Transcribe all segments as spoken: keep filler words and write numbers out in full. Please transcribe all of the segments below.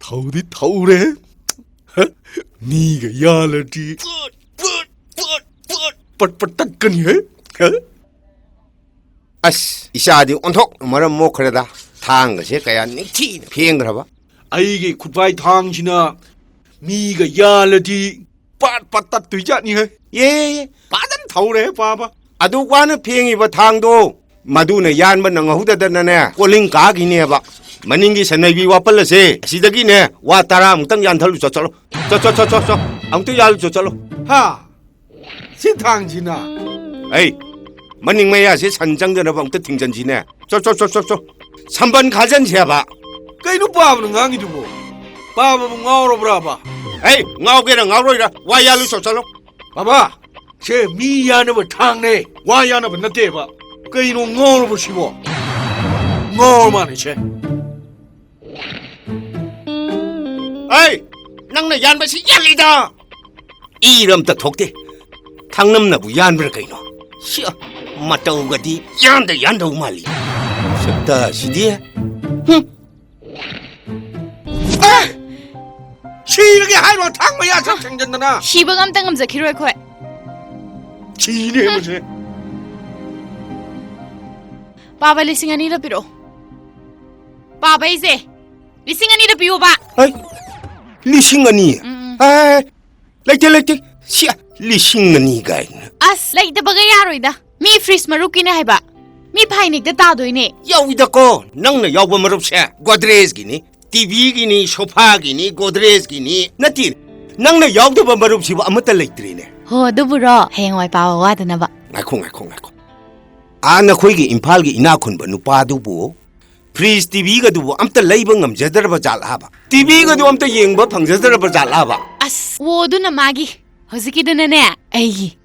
ꯊꯧꯗꯤ ꯊꯧꯔꯦ꯫ ꯃꯤꯒ ꯌꯥꯜꯂꯗꯤ ꯄꯠ ꯄꯠ ꯇꯠꯀꯅꯤꯍꯦ꯫ ꯑꯁ, ꯏꯆꯥꯗꯤ ꯑꯣꯟꯊꯣꯛꯅ ꯃꯔꯝ ꯃꯣꯛꯈ꯭ꯔꯦꯗ꯫ ꯊꯥꯡꯒꯁꯦ ꯀꯌꯥ ꯅꯤꯡꯊꯤꯅ ꯐꯦꯡꯈ꯭ꯔꯕ꯫ ꯑꯩꯒꯤ ꯈꯨꯠꯄꯥꯏ ꯊꯥꯡꯁꯤꯅ ꯃꯤꯒ ꯌꯥꯜꯂꯗꯤ ꯄꯥꯠ ꯄꯥꯠ ꯇꯠꯇꯣꯏ ꯖꯥꯠꯅꯤꯍꯦ꯫ ꯌꯦ, ꯌꯦ, ꯌꯦ꯫ ꯐꯖꯅ ꯊꯧꯔꯦ ꯄꯥꯕ꯫ ꯑꯗꯨ ꯋꯥꯅ ꯐꯦꯡꯉꯤꯕ ꯊꯥꯡꯗꯣ ꯃꯗꯨꯅ ꯌꯥꯟꯕ ꯅꯪꯍꯧꯗꯗꯅꯅꯦ, ꯀꯣꯂꯤꯡ ꯀꯥꯈꯤꯅꯦꯕ꯫ ꯃꯅꯤꯡꯒꯤ ꯁꯟꯅꯩꯕꯤ ꯋꯥꯄꯜ ꯑꯁꯦ ꯑꯁꯤꯗꯒꯤꯅꯦ ꯋꯥ ꯇꯔꯥꯃꯨꯛꯇꯪ ꯌꯥꯟꯊꯠꯂꯨ ꯆꯣ, ꯆꯠꯂꯣ꯫ ꯆꯣ, ꯆꯣ, ꯆꯣ, ꯆꯣ, ꯆꯣ꯫ ꯑꯃꯨꯛꯇ ꯌꯥꯜꯂꯨ ꯆꯣ, ꯆꯠꯂꯣ꯫ ꯍꯥ? ꯁꯤ ꯊꯥꯡꯁꯤꯅ? ꯑꯩ, ꯃꯅꯤꯡ ꯃꯌꯥꯁꯦ ꯁꯟ ꯆꯪꯗꯅꯕ ꯑꯃꯨꯛꯇ ꯊꯤꯡꯖꯤꯟꯁꯤꯅꯦ꯫ ꯆꯣ, ꯆꯣ, ꯆꯣ, ꯆꯣ, ꯆꯣ꯫ ꯁꯝꯕꯟ ꯈꯥꯖꯤꯟꯁꯦꯕ꯫ ꯀꯩꯅꯣ ꯄꯥꯕꯅ ꯉꯥꯡꯉꯤꯗꯨꯕꯣ? ꯄꯥꯕꯕꯨ ꯉꯥꯎꯔꯕ꯭ꯔꯥꯕ? ꯑꯩ, ꯉꯥꯎꯒꯦꯔꯥ ꯉꯥꯎꯔꯣꯏꯔꯥ, ꯋꯥ ꯌꯥꯜꯂꯨ ꯆꯣ, ꯆꯠꯂꯣ꯫ ꯕꯥꯕꯥ, ꯁꯦ ꯃꯤ ꯌꯥꯅꯕ ꯊꯥꯡꯅꯦ, ꯋꯥ ꯌꯥꯅꯕ ꯅꯠꯇꯦꯕ꯫ ꯀꯩꯅꯣ ꯉꯥꯎꯔꯕ ꯁꯤꯕꯣ? ꯉꯥꯎꯔ ꯃꯥꯅꯦ ꯁꯦ꯫ ꯑꯩ, ꯅꯪꯅ ꯌꯥꯟꯕꯁꯤ ꯌꯥꯜꯂꯤꯗ꯫ ꯏꯔ ꯑꯝꯇ ꯊꯣꯛꯇꯦ꯫ ꯊꯥꯡꯅꯝꯅꯕꯨ ꯌꯥꯟꯕ꯭ꯔꯥ ꯀꯩꯅꯣ? ꯁꯤ ꯃꯇꯧꯒꯗꯤ ꯌꯥꯟꯗ ꯌꯥꯟꯗꯧ ꯃꯥꯜꯂꯤ꯫ ꯁꯛꯇ ꯁꯤꯗꯤ꯫ ꯍꯨꯝ꯫ ꯑꯦ! ꯁꯤꯔꯒꯦ ꯍꯥꯏꯔꯣ, ꯊꯥꯡ ꯃꯌꯥ ꯁꯠ ꯊꯦꯡꯖꯟꯗꯅ꯫ ꯁꯤꯕꯒ ꯑꯝꯇ ꯉꯝꯖꯈꯤꯔꯣꯏ ꯑꯩꯈꯣꯏ꯫ ꯁꯤꯅꯦ ꯃꯁꯦ꯫ ꯄꯥꯕ, ꯂꯤꯁꯤꯡ ꯑꯅꯤꯗ ꯄꯤꯔꯛꯑꯣ꯫ ꯄꯥꯕ, ꯑꯩꯁꯦ ꯂꯤꯁꯤꯡ ꯑꯅꯤꯗ ꯄꯤꯌꯣꯕ꯫ ꯍꯩ, ꯂꯤꯁꯤꯡ ꯑꯅꯤ? ꯎꯝ, ꯎꯝ꯫ ꯑꯦ, ꯂꯩꯇꯦ, ꯂꯩꯇꯦ꯫ ꯁꯤ ꯂꯤꯁꯤꯡ ꯑꯅꯤ ꯀꯥꯏꯅ꯫ ꯑꯁ, ꯂꯩꯇꯕꯒ ꯌꯥꯔꯣꯏꯗ꯫ ꯃꯤ ꯐ꯭ꯔꯤꯖ ꯃꯔꯨꯞꯀꯤꯅꯦ ꯍꯥꯏꯕ꯫ ꯃꯤ ꯐꯥꯏꯅꯦꯛꯇ ꯇꯥꯗꯣꯏꯅꯦ꯫ ꯌꯥꯎꯏꯗꯀꯣ, ꯅꯪꯅ ꯌꯥꯎꯕ ꯃꯔꯨꯞꯁꯦ ꯒꯣꯗ꯭ꯔꯦꯖꯀꯤꯅꯤ, ꯇꯤꯚꯤꯒꯤꯅꯤ, ꯁꯣꯐꯥꯒꯤꯅꯤ, ꯒꯣꯗ꯭ꯔꯦꯖꯀꯤꯅꯤ꯫ ꯅꯠꯇꯦ, ꯅꯪꯅ ꯌꯥꯎꯗꯕ ꯃꯔꯨꯞꯁꯤꯕꯨ ꯑꯃꯠꯇ ꯂꯩꯇ꯭ꯔꯦꯅꯦ꯫ ꯍꯣ, ꯑꯗꯨꯕꯨꯔꯣ? ꯍꯌꯦꯡꯋꯥꯏ ꯄꯥꯕ ꯋꯥꯗꯅꯕ꯫ ꯉꯥꯏꯈꯣ, ꯉꯥꯏꯈꯣ, ꯉꯥꯏꯈꯣ꯫ ꯑꯥ, ꯅꯈꯣꯏꯒꯤ ꯏꯝꯐꯥꯜꯒꯤ ꯏꯅꯥꯛ ꯈꯨꯟꯕ ꯅꯨꯄꯥꯗꯨꯕꯨ ꯐ꯭ꯔꯤꯖ, ꯇꯤꯚꯤꯒꯗꯨꯕꯨ ꯑꯝꯇ ꯂꯩꯕ ꯉꯝꯖꯗ꯭ꯔꯕ ꯖꯥꯠꯂꯥꯕ? ꯇꯤꯚꯤꯒꯗꯨ ꯑꯝꯇ ꯌꯦꯡꯕ ꯐꯪꯖꯗ꯭ꯔꯕ ꯖꯥꯠꯂꯥꯕ? ꯑꯁ, ꯑꯣ, ꯑꯗꯨꯅ ꯃꯥꯒꯤ, ꯍꯧꯖꯤꯛꯀꯤꯗꯨꯅꯅꯦ ꯑꯩꯒꯤ꯫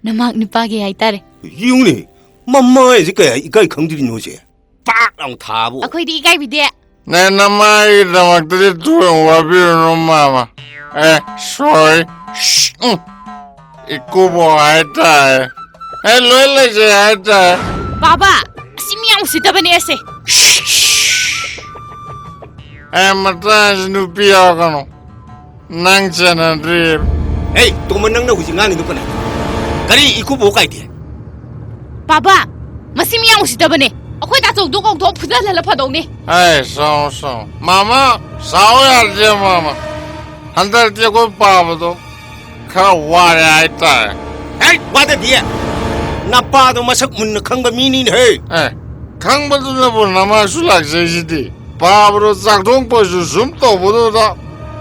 ꯅꯃꯥꯛ ꯅꯨꯄꯥꯒꯤ ꯍꯥꯏꯇꯥꯔꯦ꯫ ꯌꯦꯡꯉꯨꯅꯦ, ꯃꯃꯥꯏꯁꯦ ꯀꯌꯥ ꯏꯀꯥꯏ ꯈꯪꯗ꯭ꯔꯤꯅꯣꯁꯦ꯫ ꯄꯥꯛ ꯂꯥꯎ ꯊꯥꯕꯨ꯫ ꯑꯩꯈꯣꯏꯗꯤ ꯏꯀꯥꯏꯕꯤꯗꯦ꯫ ꯅꯦ, ꯅꯃꯥꯏꯒꯤꯗꯃꯛꯇꯗꯤ ꯊꯣꯏꯅ ꯋꯥꯕꯤꯔꯨꯅꯨ, ꯃꯥꯃ꯫ ꯑꯦ, ꯁꯣꯔꯤ꯫ ꯁ꯭ꯍ, ꯎꯝ꯫ ꯏꯀꯨꯕꯣꯛ ꯍꯥꯏꯇꯥꯔꯦ꯫ ꯑꯦ, ꯂꯣꯏ ꯂꯩꯖꯩ ꯍꯥꯏꯇꯥꯔꯦ꯫ ꯕꯥꯕꯥ, ꯑꯁꯤ ꯃꯤ ꯌꯥꯝ ꯎꯁꯤꯠꯇꯕꯅꯦ ꯑꯁꯦ꯫ ꯁ꯭ꯍ, ꯁ꯭ꯍ꯫ ꯑꯦ, ꯃꯇꯥꯡꯁꯤ ꯅꯨꯄꯤ ꯌꯥꯎꯔꯛꯀꯅꯨ꯫ ꯅꯪ ꯆꯦꯟꯅꯗ꯭ꯔꯤ꯫ ꯑꯩ, ꯇꯣꯝꯕ, ꯅꯪꯅ ꯍꯧꯖꯤꯛ ꯉꯥꯡꯉꯤꯗꯨ ꯀꯅꯥ? ꯀꯔꯤ ꯏꯀꯨꯕꯣꯛ ꯀꯥꯏꯗꯦ? ꯕꯥꯕꯥ, ꯃꯁꯤ ꯃꯤ ꯌꯥꯝ ꯎꯁꯤꯠꯇꯕꯅꯦ꯫ ꯑꯩꯈꯣꯏ ꯇꯥꯆꯧꯗꯣ ꯀꯧꯊꯣꯛ ꯐꯨꯗꯍꯜꯂ ꯐꯗꯧꯅꯦ꯫ ꯑꯦ, ꯁꯥꯎ, ꯁꯥꯎ꯫ ꯃꯥꯃ, ꯁꯥꯎ ꯌꯥꯗꯦ, ꯃꯥꯃ꯫ ꯍꯟꯗꯛꯇꯤ ꯑꯩꯈꯣꯏ ꯄꯥꯕꯗꯣ ꯈꯔ ꯋꯥꯔꯦ ꯍꯥꯏꯇꯥꯔꯦ꯫ ꯍꯦ, ꯋꯥꯗꯗꯤ! ꯅꯄꯥꯗꯣ ꯃꯁꯛ ꯃꯨꯟꯅ ꯈꯪꯕ ꯃꯤꯅꯤꯅꯦꯍꯦ꯫ ꯑꯦ, ꯈꯪꯕꯗꯨꯅꯕꯨ ꯅꯃꯥꯁꯨ ꯂꯥꯛꯆꯩꯁꯤꯗꯤ꯫ ꯄꯥꯕꯗꯣ ꯆꯥꯛꯊꯣꯛꯄꯁꯨ ꯁꯨꯝ ꯇꯧꯕꯗꯨꯗ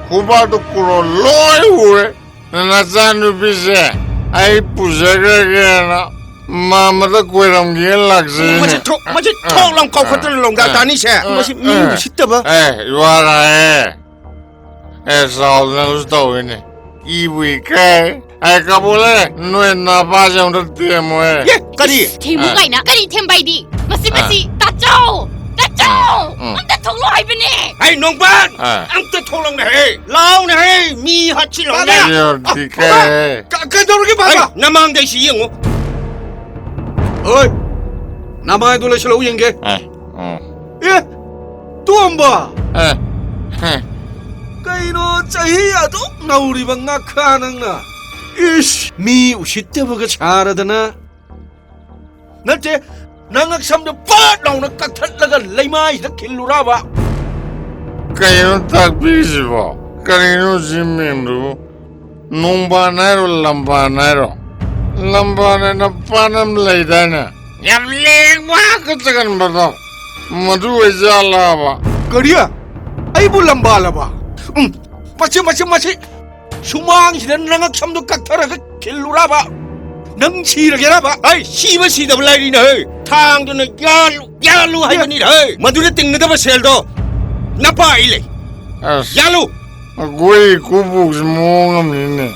ꯈꯨꯕꯥꯛꯇꯣ ꯀꯨꯔꯣ ꯂꯣꯏ ꯎꯔꯦ꯫ ꯅꯆꯥꯅꯨꯄꯤꯁꯦ ꯑꯩ ꯄꯨꯖꯈ꯭ꯔꯒꯦꯅ ꯃꯥꯃꯗ ꯀꯣꯏꯔꯝꯒꯦꯅ ꯂꯥꯛꯆꯩꯅꯦ꯫ ꯃꯁꯤ ꯊꯣꯛ, ꯃꯁꯤ ꯊꯣꯛ ꯂꯥꯎ ꯀꯥꯎꯈꯠꯇꯅ ꯂꯣꯡꯗꯥ ꯇꯥꯅꯤꯁꯦ꯫ ꯃꯁꯤ ꯃꯤ ꯎꯁꯤꯠꯇꯕ꯫ ꯑꯦ, ꯌꯨ ꯑꯥꯔ ꯑꯥꯏ ꯑꯦ꯫ ꯑꯦ, ꯆꯥꯎꯗꯅꯁꯨ ꯇꯧꯋꯤꯅꯦ꯫ ꯏꯕꯨ ꯏꯀꯥꯏ꯫ ꯑꯦ, ꯀꯕꯣꯂꯦ, ꯅꯣꯏ ꯅꯄꯥꯁꯦ ꯑꯝꯇ ꯊꯦꯝꯃꯣꯍꯦ꯫ ꯑꯦ, ꯀꯔꯤ? ꯊꯦꯝꯃꯨ ꯑ꯫ ꯀꯥꯏꯅ? ꯀꯔꯤ ꯊꯦꯝꯕ ꯍꯥꯏꯗꯤ? ꯃꯁꯤ, ꯑ꯫ ꯃꯁꯤ, ꯇꯥꯆꯧ! ꯇꯥꯆꯧ! ꯎꯝ, ꯎꯝ꯫ ꯑꯝꯇ ꯊꯣꯛꯂꯛꯑꯣ ꯍꯥꯏꯕꯅꯦ! ꯍꯩ, ꯅꯣꯡꯕꯥꯟ! ꯑ꯫ ꯑꯝꯇ ꯊꯣꯛꯂꯛꯅꯦ ꯍꯦ! ꯂꯥꯎꯅꯦ ꯍꯦ! ꯃꯤ ꯍꯥꯠꯁꯤꯜꯂꯛꯅꯦ! ꯕꯥꯕꯥ! ꯌꯣꯔꯗꯤꯀꯦ꯫ ꯕꯥꯕꯥ! ꯀ-, ꯀꯩꯗꯧꯔꯒꯦ, ꯕꯥꯕꯥ? ꯍꯩ, ꯅꯃꯥꯡꯗ ꯑꯩꯁꯤ ꯌꯦꯡꯉꯨ꯫ ꯑꯣꯏ! ꯅꯃꯥꯏꯗꯨ ꯂꯩꯁꯤꯜꯂꯛꯎ ꯌꯦꯡꯒꯦ꯫ ꯑ, ꯎꯝ꯫ ꯑꯦ! ꯇꯣꯝꯕ! ꯑ, ꯍ꯫ ꯀꯩꯅꯣ ꯆꯍꯤ ꯑꯗꯨꯛ ꯅꯧꯔꯤꯕ ꯉꯥꯈꯥ ꯅꯪꯅ? ꯏꯁ! ꯃꯤ ꯎꯁꯤꯠꯇꯕꯒ ꯁꯥꯔꯗꯅ꯫ ꯅꯠꯇꯦ, ꯅꯉꯛ ꯁꯝꯗꯨ ꯄꯠ ꯂꯥꯎꯅ ꯀꯛꯊꯠꯂꯒ ꯂꯩꯃꯥꯏꯁꯤꯗ ꯈꯤꯜꯂꯨꯔꯕ? ꯀꯩꯅꯣ ꯇꯥꯛꯄꯤꯔꯤꯁꯤꯕꯣ? ꯀꯔꯤꯅꯣ ꯁꯤ ꯃꯦꯝꯗꯨꯕꯨ? ꯅꯣꯡꯕꯥꯟ ꯍꯥꯏꯔꯣ, ꯂꯝꯕꯥꯟ ꯍꯥꯏꯔꯣ? ꯂꯝꯕꯥꯟ ꯍꯥꯏꯅ ꯄꯥꯠ ꯑꯃ ꯂꯩꯗꯥꯏꯅꯦ? ꯌꯥꯝ ꯂꯦꯡꯕ ꯍꯥꯀꯠ ꯆꯒꯟꯕꯗꯣ, ꯃꯗꯨ ꯑꯣꯏꯖꯥꯠꯂꯕ? ꯀꯔꯤ? ꯑꯩꯕꯨ ꯂꯝꯕꯥꯜꯂꯕ? ꯎꯝ, ꯃꯁꯤ, ꯃꯁꯤ, ꯃꯁꯤ! ꯁꯨꯃꯥꯡꯁꯤꯗ ꯅꯉꯛ ꯁꯝꯗꯨ ꯀꯛꯊꯔꯒ ꯈꯤꯜꯂꯨꯔꯕ? ꯅꯪ ꯁꯤꯔꯒꯦꯔꯕ? ꯑꯩ ꯁꯤꯕ ꯁꯤꯗꯕ ꯂꯩꯔꯤꯅꯦ ꯍꯦ! ꯊꯥꯡꯗꯨꯅ ꯌꯥꯜꯂꯨ, ꯌꯥꯜꯂꯨ ꯍꯥꯏꯕꯅꯤꯅꯦ ꯍꯦ! ꯃꯗꯨꯗ ꯇꯤꯡꯒꯗꯕ ꯁꯦꯜꯗꯣ ꯅꯄꯥ ꯑꯩ ꯂꯩ꯫ ꯑꯁ, ꯌꯥꯜꯂꯨ! ꯑꯩꯈꯣꯏ ꯏꯀꯨꯕꯣꯛꯁꯦ ꯃꯑꯣꯡ ꯑꯃꯅꯤꯅꯦ꯫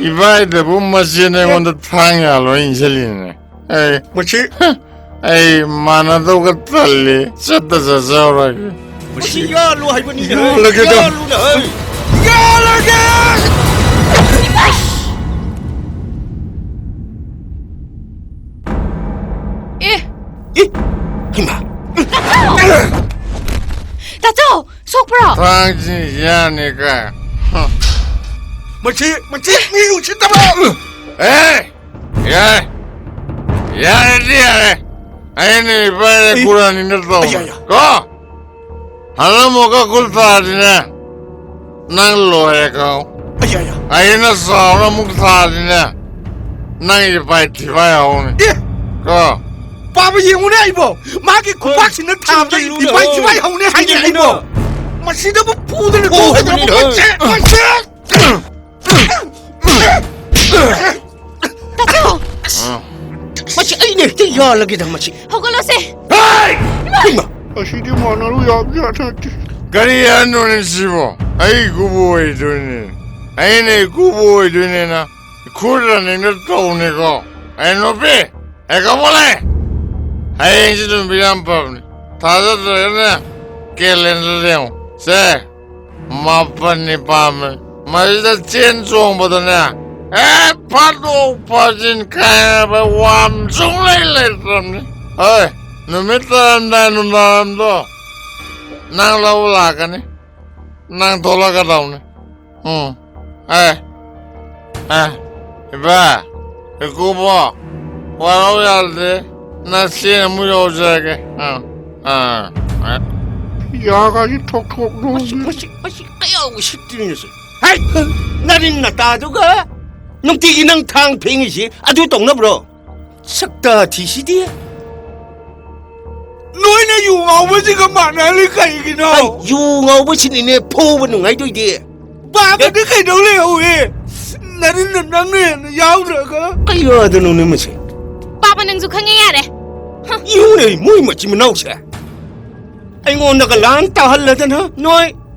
ꯏꯕꯥꯏꯗꯕꯨ ꯃꯆꯦꯅ ꯑꯩꯉꯣꯟꯗ ꯊꯥꯡ ꯌꯥꯜꯂꯣ ꯏꯟꯁꯤꯜꯂꯤꯅꯦ꯫ ꯑꯩ ꯃꯁꯤ ꯑꯩ ꯃꯥꯟꯅꯗꯧꯒ ꯇꯜꯂꯤ꯫ ꯆꯠꯇ ꯆꯠꯆꯧꯔꯒꯦ꯫ ꯃꯁꯤ ꯌꯥꯜꯂꯨ ꯍꯥꯏꯕꯅꯤꯅꯦ꯫ ꯌꯥꯜꯂꯒꯦꯗ꯫ ꯌꯥꯜꯂꯨꯅꯦ ꯍꯦ! ꯌꯥꯜꯂꯒꯦ! ꯑꯦ! ꯏ! ꯏꯃꯥ! ꯇꯥꯆꯧ! ꯊꯣꯛꯄ꯭ꯔꯣ? ꯊꯥꯡꯁꯤ ꯌꯥꯅꯤ ꯀꯥꯏ꯫ ꯃꯁꯤ, ꯃꯁꯤ ꯃꯤ ꯎꯁꯤꯠꯇꯕ! ꯑꯦ! ꯌꯥꯔꯦ! ꯌꯥꯔꯦꯗꯤ ꯌꯥꯔꯦ! ꯑꯩꯅ ꯏꯕꯥꯅꯤ ꯑꯩ ꯈꯨꯔꯥꯅꯤꯅ ꯇꯧꯕ꯫ ꯑꯌꯥ, ꯑꯌꯥ꯫ ꯀꯣ? ꯍꯜꯂꯝꯃꯨꯒ ꯀꯨꯜ ꯇꯥꯔꯗꯤꯅꯦ, ꯅꯪ ꯂꯣꯏꯔꯦ ꯈꯪꯉꯨ꯫ ꯑꯌꯥ, ꯑꯌꯥ꯫ ꯑꯩꯅ ꯆꯥꯎꯅ ꯑꯃꯨꯛ ꯊꯥꯔꯗꯤꯅꯦ, ꯅꯪ ꯏꯄꯥꯏ ꯊꯤꯄꯥꯏ ꯍꯧꯅꯤ꯫ ꯑꯦ! ꯀꯣ? ꯄꯥꯕ ꯌꯦꯡꯉꯨꯅꯦ ꯑꯩꯕꯣ꯫ ꯃꯥꯒꯤ ꯈꯨꯄꯥꯛꯁꯤꯅ ꯊꯥꯕꯗ ꯆꯤꯡꯁꯤꯜꯂꯨꯅꯦ꯫ ꯏꯄꯥꯏ ꯊꯤꯄꯥꯏ ꯍꯧꯅꯦ ꯍꯥꯏꯅꯦ ꯆꯤꯡꯁꯤꯜꯂꯨꯅꯦ꯫ ꯑꯩꯕꯣ꯫ ꯃꯁꯤꯗꯕꯨ ꯐꯨꯗꯅ ꯐꯨ ꯇꯣꯛꯀꯗ꯭ꯔꯕ ꯍꯥꯏꯕꯅꯤꯅꯦ꯫ ꯃꯁꯦ? ꯃꯁꯦ! ꯇꯥꯆꯧ! ꯃꯁꯤ ꯑꯩꯅ ꯍꯦꯛꯇ ꯌꯥꯜꯂꯒꯦꯗ ꯃꯁꯤ꯫ ꯍꯧꯒꯠꯂꯣꯁꯦ! ꯍꯩ! ꯏꯃꯥ! ꯑꯁꯤꯗꯤ ꯃꯥꯟꯅꯔꯨ ꯌꯥꯕ ꯖꯥꯠ ꯅꯠꯇꯦ꯫ ꯀꯔꯤ ꯍꯥꯏꯅꯣꯅꯦ ꯁꯤꯕꯣ? ꯑꯩ ꯏꯀꯨꯕꯣꯛ ꯑꯣꯏꯗꯣꯏꯅꯦ꯫ ꯑꯩꯅ ꯏꯀꯨꯕꯣꯛ ꯑꯣꯏꯗꯣꯏꯅꯦꯅ ꯏꯈꯨꯔꯥꯅꯤꯅ ꯇꯧꯅꯤꯀꯣ꯫ ꯑꯩ ꯅꯨꯄꯤ! ꯑꯦ, ꯀꯃꯣꯂꯦ! ꯍꯌꯦꯡꯁꯤ ꯅꯨꯃꯤꯠ ꯌꯥꯝ ꯐꯕꯅꯤ꯫ ꯊꯥꯖꯗ꯭ꯔꯒꯅꯦ, ꯀꯦꯂꯦꯟꯗꯔꯗ ꯌꯦꯡꯉꯨ꯫ ꯁꯦ, ꯃꯥꯄꯟꯅꯤ ꯄꯥꯝꯃꯦ꯫ ꯃꯁꯤꯗ ꯆꯦꯟ ꯆꯣꯡꯕꯗꯅꯦ, ꯍꯦꯛ ꯐꯥꯗꯣꯛ ꯐꯥꯖꯤꯟ ꯀꯥꯏꯅꯕ ꯋꯥ ꯑꯃ ꯁꯨꯡꯂꯩ ꯂꯩꯇ꯭ꯔꯕꯅꯤ꯫ ꯍꯣꯏ, ꯅꯨꯃꯤꯠ ꯇꯥꯔꯝꯗꯥꯏ ꯅꯨꯡꯗꯥꯡꯋꯥꯏꯔꯝꯗꯣ ꯅꯪ ꯂꯧꯕ ꯂꯥꯛꯀꯅꯤ꯫ ꯅꯪ ꯊꯣꯛꯂꯛꯀꯗꯧꯅꯤ꯫ ꯎꯝ꯫ ꯑꯦ꯫ ꯑꯦ꯫ ꯏꯕꯥ꯫ ꯏꯀꯨꯕꯣꯛ꯫ ꯋꯥꯔꯧ ꯌꯥꯗꯦ꯫ ꯅꯆꯦ ꯑꯃꯨꯛ ꯌꯧꯖꯔꯒꯦ꯫ ꯑꯥ꯫ ꯑꯥ꯫ ꯑꯥ꯫ ꯌꯥꯒꯥꯁꯤ ꯊꯣꯛ ꯊꯣꯛ ꯃꯁꯤ, ꯅꯣꯛꯏ꯫ ꯃꯁꯤ, ꯃꯁꯤ ꯀꯌꯥ ꯎꯁꯤꯠꯇ꯭ꯔꯤꯅꯣ ꯁꯤ? ꯍꯩ! ꯅꯔꯤꯟ ꯅꯇꯥꯗꯨꯒ ꯅꯨꯡꯇꯤꯒꯤ ꯅꯪ ꯊꯥꯡ ꯐꯦꯡꯉꯤꯁꯤ ꯑꯗꯨ ꯇꯧꯅꯕ꯭ꯔꯣ? ꯁꯛꯇꯥ ꯊꯤꯁꯤꯗꯤ꯫ ꯅꯣꯏꯅ ꯌꯨ ꯉꯥꯎꯕꯁꯤꯒ ꯃꯥꯟꯅꯍꯜꯂꯤ ꯀꯩꯒꯤꯅꯣ? ꯑꯩ ꯌꯨ ꯉꯥꯎꯕꯁꯤꯅꯤꯅꯦ ꯐꯨꯕ ꯅꯨꯡꯉꯥꯏꯗꯣꯏꯗꯤ꯫ ꯄꯥꯕꯗꯤ ꯀꯩꯗꯧ ꯂꯩꯍꯧꯏ? ꯅꯔꯤꯟꯗ ꯅꯪꯅ ꯍꯦꯟꯅ ꯌꯥꯎꯗ꯭ꯔꯒ꯫ ꯀꯩ ꯌꯥꯗꯅꯣꯅꯦ ꯃꯁꯤ? ꯄꯥꯕ ꯅꯪꯁꯨ ꯈꯪꯉꯦ ꯌꯥꯔꯦ꯫ ꯍ꯫ ꯌꯦꯡꯉꯨꯅꯦ ꯃꯣꯏ ꯃꯆꯤꯟ ꯃꯅꯥꯎꯁꯦ꯫ ꯑꯩꯉꯣꯟꯗꯒ ꯂꯥꯟ ꯇꯥꯍꯜꯂꯗꯅ ꯅꯣꯏ꯫